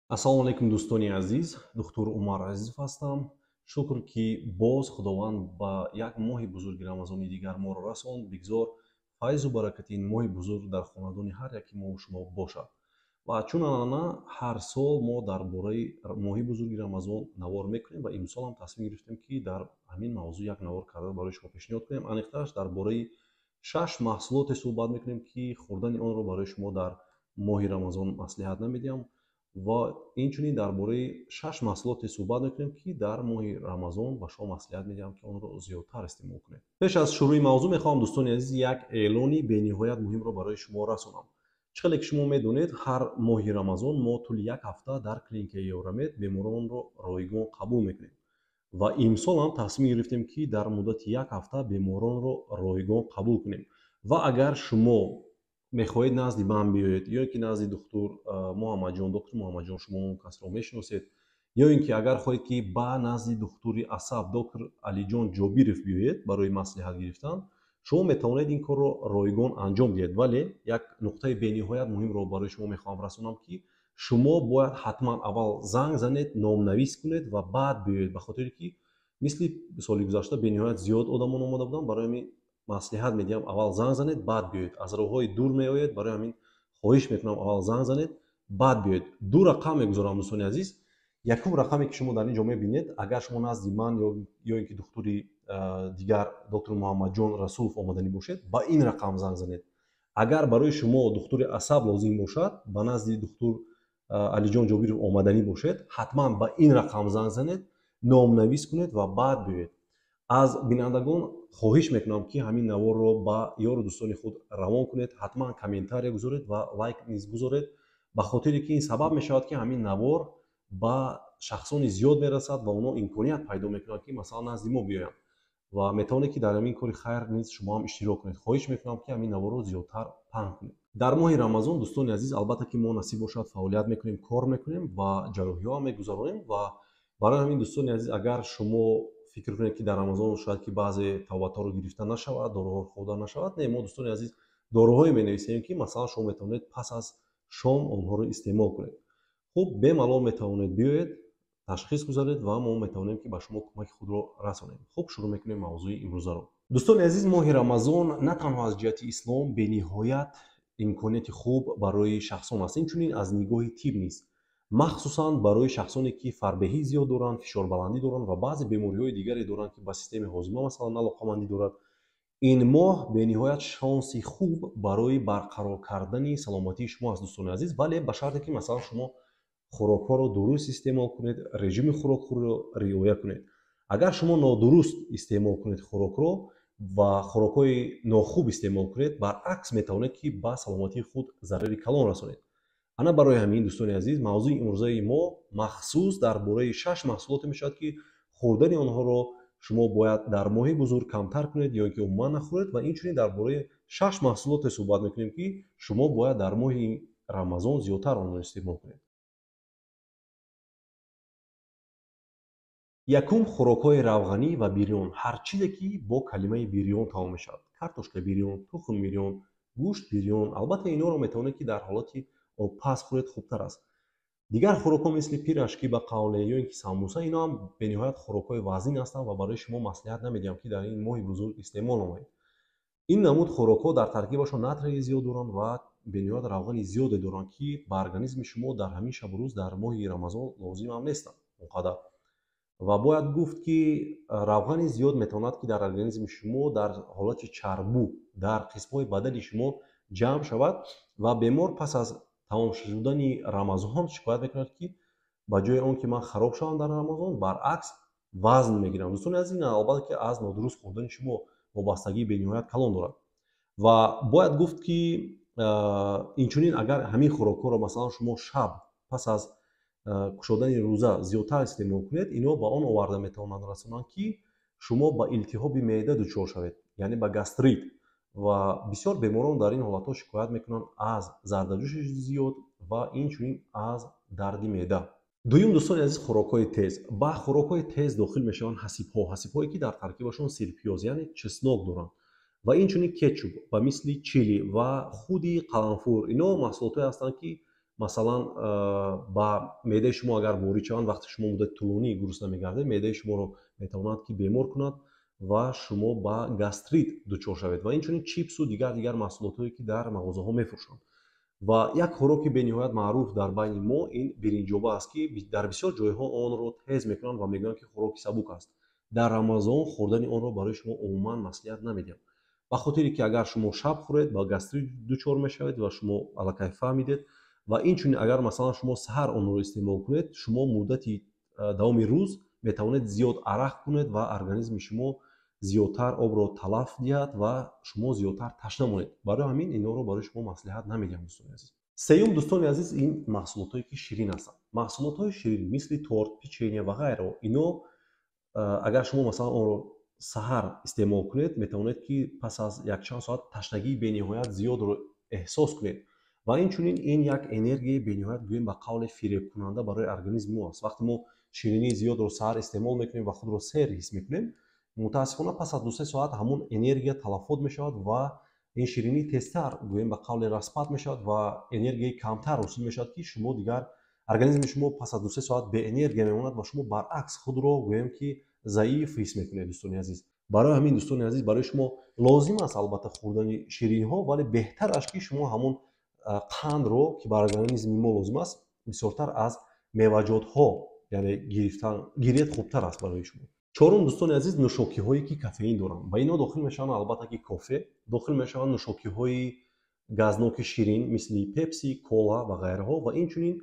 Ассалому алайкум, дӯстони азиз. Духтур Умар Азизов ҳастам. Шукр, ки боз Худованд ба як моҳи бузурги Рамазони дигар моро расонд. Бигзор файзу баракати ин моҳи бузург дар хонадони ҳар яки мо шумо бошад. Ва чун анъана ҳар сол мо дар бораи моҳи бузурги Рамазон навор мекунем ва имсол ҳам тасмим гирифтем, ки дар ҳамин мавзӯъ як навор карда барои шумо пешниҳод кунем. Аниқтараш дар бораи 6 маҳсулоте суҳбат мекунем, ки хӯрдани онро барои шумо дар моҳи Рамазон маслиҳат намедиҳам, ва инчунин дар бораи 6 маҳсулоте суҳбат мекунем, ки дар моҳи Рамазон ба шумо маслиҳат медиҳам, ки онро зиёдтар истеъмол кунед. Пеш аз шурӯи мавзӯъ мехоҳам, дӯстони азиз, як эълони бениҳоят муҳимро барои шумо расонам. Чӣ хеле ки шумо медонед, ҳар моҳи Рамазон мо тӯли як ҳафта дар клиникаи Евромед беморонро ройгон қабул мекунем ва имсол ҳам тасмим гирифтем, ки дар муддати як ҳафта беморонро ройгон қабул кунем. Ва агар шумо мехоҳед назди ман биёед ё ин ки назди духтур Муҳаммадҷон, доктор Муҳаммадҷон, шумо он касро мешиносед, ё ин ки агар хоҳед, ки ба назди духтури асаб доктор Алиҷон Ҷобиров биёед барои маслиҳат гирифтан, шумо метавонед ин корро ройгон анҷом диҳед. Вале як нуқтаи бениҳоят муҳимро барои шумо мехоҳам расонам, ки шумо бояд ҳатман аввал занг занед, номнавис кунед ва баъд биёед, ба хотире ки мисли соли гузашта бениҳоят зиёд одамон омода буданд. Барои ҳамин маслиҳат медиҳам, аввал занг занед, баъд биёед. Аз роҳҳои дур меоед, барои ҳамин хоҳиш мекунам, аввал занг занед, баъд биёед. Ду рақам мегузорам, дӯстони азиз. Якум рақаме, ки шумо дар ин ҷо мебинед, агар шумо назди ман ё ин ки духтури дигар доктор Муҳаммадҷон Расулов омаданӣ бошед, ба ин рақам занг занед. Агар барои шумо духтури асаб лозим бошад, ба назди духтур Алиҷон Ҷобиров омаданӣ бошед, ҳатман ба ин рақам занг занед, номнавис кунед ва баъд биёед. Аз бинандагон хоҳиш мекунам, ки ҳамин наворро ба ёру дӯстони худ равон кунед, ҳатман комментария гузоред ва лайк низ гузоред, ба хотире ки ин сабаб мешавад, ки ҳамин навор ба шахсони зиёд мерасад ва онҳо имконият пайдо мекунанд, ки масалан назди мо биёянд ва метавонед, ки дар ҳамин кори хайр низ шумо ҳам иштирок кунед. Хоҳиш мекунам, ки ҳамин наворро зиёдтар паҳн кунед. Дар моҳи Рамазон, дӯстони азиз, албатта ки мо насиб бошад фаъолият мекунем, кор мекунем ва ҷарроҳиҳо ҳам мегузаронем. Ва барои ҳамин, дӯстони азиз, агар шумо фикр кунед, ки дар Рамазон шояд ки баъзе тавбатҳоро гирифта нашавад, доруҳо хӯрда нашавад, не, мо, дӯстони азиз, доруҳое менависем, ки масалан шумо метавонед пас аз шом онҳоро истеъмол кунед. Хуб, бемалол метавонед биёед, ташхис гузаред ва мо метавонем, ки ба шумо кӯмаки худро расонем. Хуб, шурӯъ мекунем мавзӯи имрӯзаро. Дӯстони азиз, моҳи Рамазон на танҳо аз ҷиҳати ислом бениҳоят имконияти хуб барои шахсон аст, инчунин аз нигоҳи тиб низ, махсусан барои шахсоне, ки фарбеҳӣ зиёд доранд, фишорбаландӣ доранд ва баъзе бемориҳои дигаре доранд, ки ба системаи ҳозима масалан алоқамандӣ дорад. Ин моҳ бениҳоят шонси хуб барои барқарор кардани саломатии шумо аст, дӯстони азиз, вале ба шарте ки масалан шумо хӯрокҳоро дуруст истеъмол кунед, режими хӯрокхӯриро риоя кунед. Агар шумо нодуруст истеъмол кунед хӯрокро ва хӯрокҳои нохуб истеъмол кунед, баръакс метавонед, ки ба саломатии худ зарари калон расонед. Ана барои ҳамин, дӯстони азиз, мавзӯи имрӯзаи мо махсус дар бораи 6 маҳсулоте мешавад, ки хӯрдани онҳоро шумо бояд дар моҳи бузург камтар кунед ё ин ки умуман нахӯред, ва инчунин дар бораи 6 маҳсулоте суҳбат мекунем, ки шумо бояд дар моҳи Рамазон зиёдтар онро истеъмол кунед. Якум, хӯрокҳои равғанӣ ва бирён. Ҳар чизе, ки бо калимаи бирён тамом мешавад: картошка бирён, тухм бирён, гӯшт бирён. Албатта инҳоро метавонед, ки дар ҳолати обпаз хӯред, хубтар аст. Дигар хӯрокҳо мисли пирашки ба қавле ё ин ки самбуса, инҳо ҳам бениҳоят хӯрокҳои вазнин ҳастанд ва барои шумо маслиҳат намедиҳам, ки дар ин моҳи бузург истеъмол намоед. Ин намуд хӯрокҳо дар таркибашон натрии зиёд доранд ва бениҳоят равғани зиёде доранд, ки ба организми шумо дар ҳамин шабу рӯз дар моҳи Рамазон лозим ҳам нестанд он қадар. Ва бояд гуфт, ки равғани зиёд метавонад, ки дар организми шумо дар ҳолати чарбу дар қисмҳои бадани шумо ҷамъ шавад ва бемор пас аз тамом шудани Рамазон шикоят мекунад, ки ба ҷои он ки ман хароб шавам дар Рамазон, баръакс вазн мегирам. Дӯстони азиз, ин албатта ки аз нодуруст хӯрдани шумо вобастагии бениҳоят калон дорад. Ва бояд гуфт, ки инчунин агар ҳамин хӯрокҳоро масалан шумо шаб пас аз кушодани рӯза зиёдтар истеъмол кунед, инҳо ба он оварда метавонанд расонанд, ки шумо ба илтиҳоби меъда дучор шавед, яъне ба гастрит. Ва бисёр беморон дар ин ҳолатҳо шикоят мекунанд аз зардаҷӯши зиёд ва инчунин аз дарди меъда. Дуюм, дӯстони азиз, хӯрокҳои тез. Ба хӯрокҳои тез дохил мешаванд ҳасибҳо, ҳасибҳое, ки дар таркибашон сирпиёз, яъне чеснок доранд, ва инчунин кетчуп ба мисли чили ва худи қаламфур. Инҳо маҳсулотҳое ҳастанд, ки Масалан, ба меъдаи шумо агар ворид шаванд, вақте шумо муддати тӯлонӣ гурусна мегардед, меъдаи шуморо метавонад ки бемор кунад ва шумо ба гастрит дучор шавед. Ва инчунин чипсу дигар маҳсулотҳое ки дар мағозаҳо мефурӯшанд. Ва як хӯроки бениҳоят маъруф дар байни мо ин биринҷоба аст, ки дар бисёр ҷойҳо онро тез мекунанд ва мегӯянд ки хӯроки сабук аст. Дар Рамазон хӯрдани онро барои шумо умуман маслиҳат намедиҳам, ба хотире ки агар шумо шаб хӯред ба гастрит дучор мешавед ва шумо аллакай фаҳмидед. Ва инчунин агар масалан шумо саҳар онро истеъмол кунед, шумо муддати давоми рӯз метавонед зиёд арақ кунед ва организми шумо зиёдтар обро талаф диҳад ва шумо зиёдтар ташна монед. Барои ҳамин инҳоро барои шумо маслиҳат намедиҳам, дӯстони азиз. Сеюм, дӯстони азиз, ин маҳсулотҳое ки ширин ҳастанд. Маҳсулотҳои ширин мисли торт, печенье ва ғайраҳо, ино агар шумо масалан онро саҳар истеъмол кунед, метавонед ки пас аз якчанд соат ташнагии бениҳоят зиёдро эҳсос кунед. Ва инчунин ин як энергияи бениҳоят, гӯем ба қавле, фиребкунанда барои организми мо аст. Вақте мо ширинии зиёдро саҳар истеъмол мекунем ва худро сер ҳис мекунем, мутаассифона пас аз 2-3 соат ҳамон энергия талафот мешавад ва ин ширинӣ тезтар, гӯем ба қавле, распад мешавад ва энергияи камтар ҳосил мешавад, ки шумо дигар организми шумо пас аз 2-3 соат беэнергия мемонад ва шумо баръакс худро, гӯем ки, заиф ҳис мекунед, дӯстони азиз. Барои ҳамин, дӯстони азиз, барои шумо лозим аст албатта хӯрдани шириниҳо, вале беҳтар аст ки шумо ҳамон қандро, ки ба организми мо лозим аст, бисёртар аз меваҷотҳо, яъне гирифтан гиред, хубтар аст барои шумо. Чорум, дӯстони азиз, нӯшокиҳое ки кофеин доранд. Ба инҳо дохил мешаванд албатта ки кофе, дохил мешаванд нӯшокиҳои газноки ширин мисли пепси, кола ва ғайраҳо, ва инчунин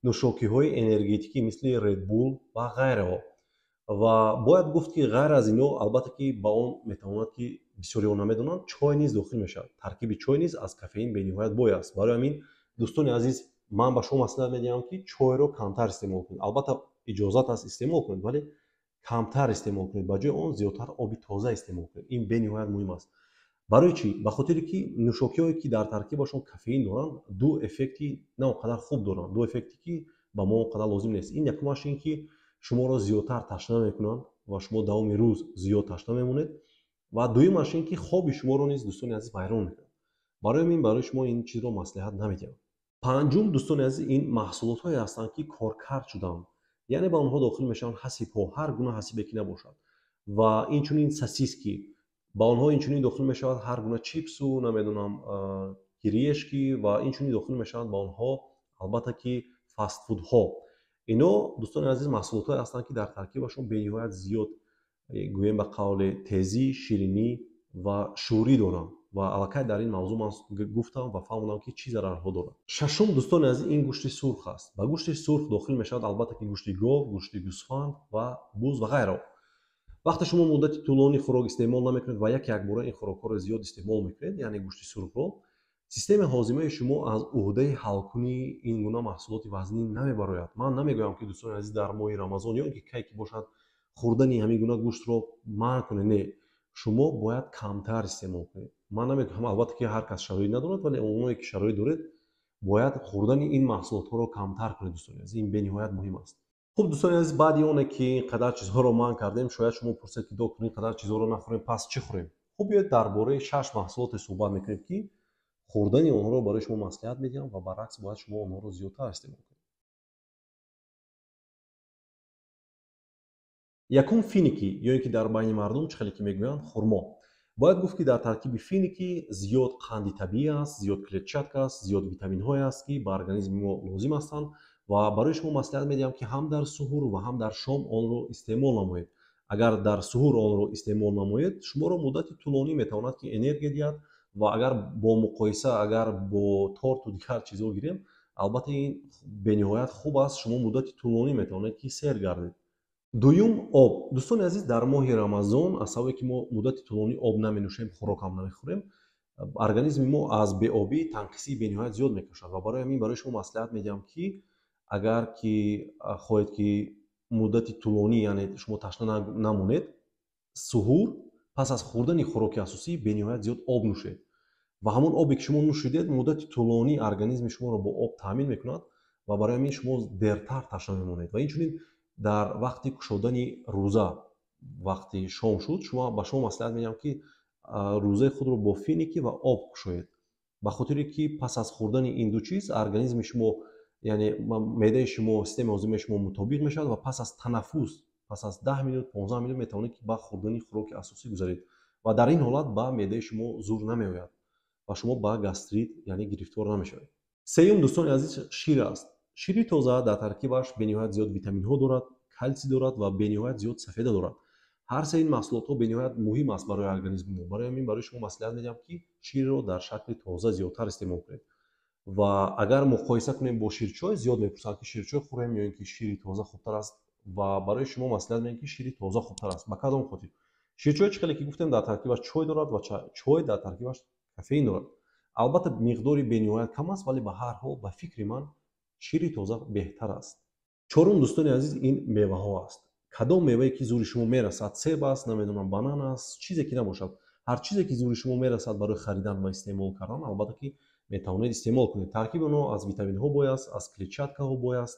нӯшокиҳои энергетикӣ мисли Red Bull ва ғайраҳо. Ва бояд гуфт ки ғайр аз инҳо, албатта ки ба он метавонад ки бисёриҳо намедонанд, чой низ дохил мешавад. Таркиби чой низ аз кофеин бениҳоят бой аст. Барои ҳамин, дӯстони азиз, ман ба шумо маслиҳат медиҳам ки чойро камтар истеъмол кунед. Албатта иҷозат аст истеъмол кунед, вале камтар истеъмол кунед, ба ҷои он зиёдтар оби тоза истеъмол кунед. Ин бениҳоят муҳим аст. Барои чӣ? Ба хотире ки нӯшокиҳое ки дар таркибашон кофеин доранд, ду эффекти на он қадар хуб доранд, ду эффекте ки ба мо он қадар лозим нест. Ин якумаш ин ки шуморо зиёдтар ташна мекунанд ва шумо давоми рӯз зиёд ташна мемонед, ва дуюмаш ин ки хоби шуморо низ, дӯстони азиз, вайрон мекунад. Барои ҳамин барои шумо ин чизро маслиҳат намедиҳам. Панҷум, дӯстони азиз, ин маҳсулотҳое ҳастанд ки коркард шудаанд, яъне ба онҳо дохил мешаванд ҳасибҳо, ҳар гуна ҳасибе ки набошад, ва инчунин сосиски, ба онҳо инчунин дохил мешавад ҳар гуна чипсу, намедонам, кириешки, ва инчунин дохил мешаванд ба онҳо албатта ки фастфудҳо. Ино, дӯстони азиз, маҳсулотҳое ҳастанд ки дар таркибашон бениҳоят зиёд, гӯем ба қавле, тезӣ, ширинӣ ва шӯрӣ доранд. Ва аллакай дар ин мавзӯъ ман гуфтам ва фаҳмонам ки чӣ зарарҳо дорад. Шашум, дӯстони азиз, ин гӯшти сурх аст. Ба гӯшти сурх дохил мешавад албатта ки гӯшти гов, гӯшти гӯсфанд ва буз ва ғайраҳо. Вақте шумо муддати тӯлонӣ хӯрок истеъмол намекунед ва як якбора ин хӯрокҳоро зиёд истеъмол мекунед, яъне гӯшти сурхро, системаи ҳозимаи шумо аз уҳдаи ҳалкунии ин гуна маҳсулоти вазнин намебарояд. Ман намегӯям ки, дӯстони азиз, дар моҳи Рамазон ё ин ки кай ки бошад хӯрдани ҳамин гуна гӯштро манъ кунед. Не, шумо бояд камтар истеъмол кунед. Ман намегӯям албатта ки ҳар кас шароит надорад, вале оное ки шароит доред, бояд хӯрдани ин маҳсулотҳоро камтар кунед, дӯстони азиз. Ин бениҳоят муҳим аст. Хуб, дӯстони азиз, баъди оне ки ин қадар чизҳоро манъ кардем, шояд шумо пурсед ки доктор, ин қадар чизҳоро нахӯрем, пас чӣ хӯрем? Хуб, биёед дар бораи 6 маҳсулоте суҳбат мекунем ки хӯрдани онҳоро барои шумо маслиҳат медиҳам ва баръакс бояд шумо онҳоро зиёдтар истеъмол кунед. Якум, финики, ё ин ки дар байни мардум чӣ хеле ки мегӯянд, хурмо. Бояд гуфт ки дар таркиби финики зиёд қанди табиӣ аст, зиёд клетчатка аст, зиёд витаминҳое аст ки ба организми мо лозим ҳастанд, ва барои шумо маслиҳат медиҳам ки ҳам дар суҳур ва ҳам дар шом онро истеъмол намоед. Агар дар суҳур онро истеъмол намоед, шуморо муддати тӯлонӣ метавонад ки энергия диҳад, ва агар бо муқоиса, агар бо торту дигар чизҳо гирем, албатта ин бениҳоят хуб аст, шумо муддати тӯлонӣ метавонед ки сер гардед. Дуюм, об. Дӯстони азиз, дар моҳи Рамазон аз сабабе ки мо муддати тӯлонӣ об наменӯшем, хӯрок ҳам намехӯрем, организми мо аз беобӣ танқисии бениҳоят зиёд мекашад. Ва барои ҳамин барои шумо маслиҳат медиҳам ки агар ки хоҳед ки муддати тӯлонӣ, яъне шумо ташна намонед, суҳур пас аз хӯрдани хӯроки асосӣ бениҳоят зиёд об нӯшед. Ва ҳамон обе ки шумо нӯшидед муддати тӯлонӣ организми шуморо бо об таъмин мекунад ва барои ҳамин шумо дертар ташна мемонед. Ва инчунин дар вақти кушодани рӯза, вақти шом шуд, шумо ба шумо маслиҳат медиҳам ки рӯзаи худро бо финики ва об кушоед, ба хотире ки пас аз хӯрдани ин ду чиз организми шумо Яъне меъдаи шумо, системаи ҳозимаи шумо мутобиқ мешавад ва пас аз танаффус, пас аз 10 минут, 15 минут метавонед, ки ба хӯрдани хӯроки асосӣ гузаред ва дар ин ҳолат ба меъдаи шумо зур намеояд ва шумо ба гастрит, яъне, гирифтор намешавед. Сеюм, дӯстони азиз, шир аст. Шири тоза дар таркибаш бениҳоят зиёд витаминҳо дорад, калсий дорад ва бениҳоят зиёд сафеда дорад. Ҳар се ин маҳсулотҳо бениҳоят муҳим аст барои организми мо. Барои ҳамин барои шумо маслиҳат медиҳам, ки ширро дар шакли тоза зиёдтар истеъмол кунед. Ва агар муқоиса кунем бо ширчой, зиёд мепурсанд, ки ширчой хӯрем ё ин ки шири тоза хубтар аст, ва барои шумо маслиҳат медиҳам, ки шири тоза хубтар аст. Ба кадом хотир? Ширчой, чӣ хеле ки гуфтем, дар таркибаш чой дорад ва чой дар таркибаш кофеин дорад. Албатта, миқдори бениҳоят кам аст, вале ба ҳар ҳол, ба фикри ман, шири тоза беҳтар аст. Чорум, дӯстони азиз, ин меваҳо аст. Кадом мевае ки зури шумо мерасад, себ аст, намедонам, банан аст, чизе ки набошад, ҳар чизе ки зури шумо мерасад барои харидан ва истеъмол кардан, албатта ки метавонед истеъмол кунед. Таркиби онҳо аз витаминҳо бой аст, аз клетчаткаҳо бой аст,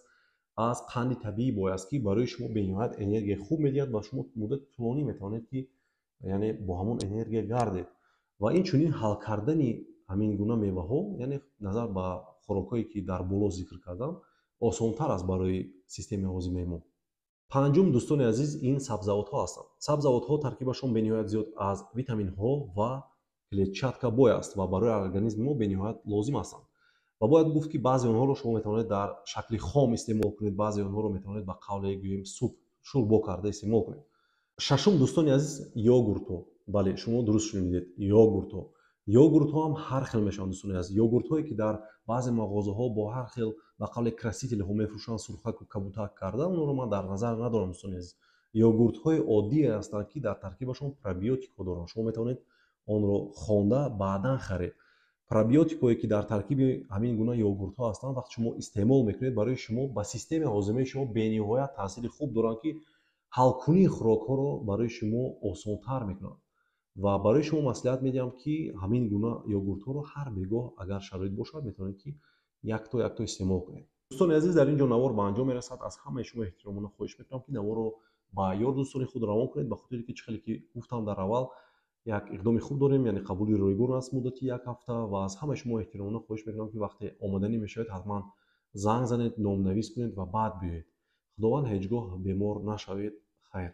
аз қанди табиӣ бой аст, ки барои шумо бениҳоят энергияи хуб медиҳад ва шумо муддати тӯлонӣ метавонед, ки яъне бо ҳамон энергия гардед. Ва инчунин ҳал кардани ҳамин гуна меваҳо, яъне, назар ба хӯрокҳое, ки дар боло зикр кардам, осонтар аст барои системаи ҳозимаи мо. Панҷум, дӯстони азиз, ин сабзавотҳо ҳастанд. Сабзавотҳо таркибашон бениҳоят зиёд аз витаминҳо ва клетчатка бой аст ва барои организми мо бениҳоят лозим ҳастанд. Ва бояд гуфт, ки баъзе онҳоро шумо метавонед дар шакли хом истеъмол кунед, баъзе онҳоро метавонед, ба қавле гӯем, суп, шӯрбо карда истеъмол кунед. Шашум, дӯстони азиз, йогуртҳо. Бале, шумо дуруст шунидед, йогуртҳо. Йогуртҳо ҳам ҳар хел мешаванд, дӯстони азиз. Йогуртҳое, ки дар баъзе мағозаҳо бо ҳар хел, ба қавле, красителҳо мефурӯшанд, сурхаку кабутак карда, онҳоро ман дар назар надорам, дӯстони азиз. Йогуртҳои оддие ҳастанд, ки дар таркибашон пробиотикҳо доранд. Шумо метавонед онро хонда, баъдан харед. Пробиотикҳое, ки дар таркиби ҳамин гуна йогуртҳо ҳастанд, вақте шумо истеъмол мекунед, барои шумо, ба системаи ҳозимаи шумо бениҳоят таъсири хуб доранд, ки ҳалкунии хӯрокҳоро барои шумо осонтар мекунанд. Ва барои шумо маслиҳат медиҳам, ки ҳамин гуна йогуртҳоро ҳар бегоҳ, агар шароит бошад, метавонед, ки якто якто истеъмол кунед. Дӯстони азиз, дар ин ҷо навор ба анҷом мерасад. Аз ҳамаи шумо эҳтиромона хоҳиш мекунам, ки наворро ба ёр дӯстони худ равон кунед, ба хотире ки, чӣ хеле ки гуфтам дар аввал, як иқдоми хуб дорем, яъне қабули ройгон аст муддати як ҳафта. Ва аз ҳамаи шумо эҳтиромона хоҳиш мекунам, ки вақте омаданӣ мешавед, ҳатман занг занед, номнавис кунед ва баъд биёед. Худованд, ҳеҷ гоҳ бемор нашавед. Хайр.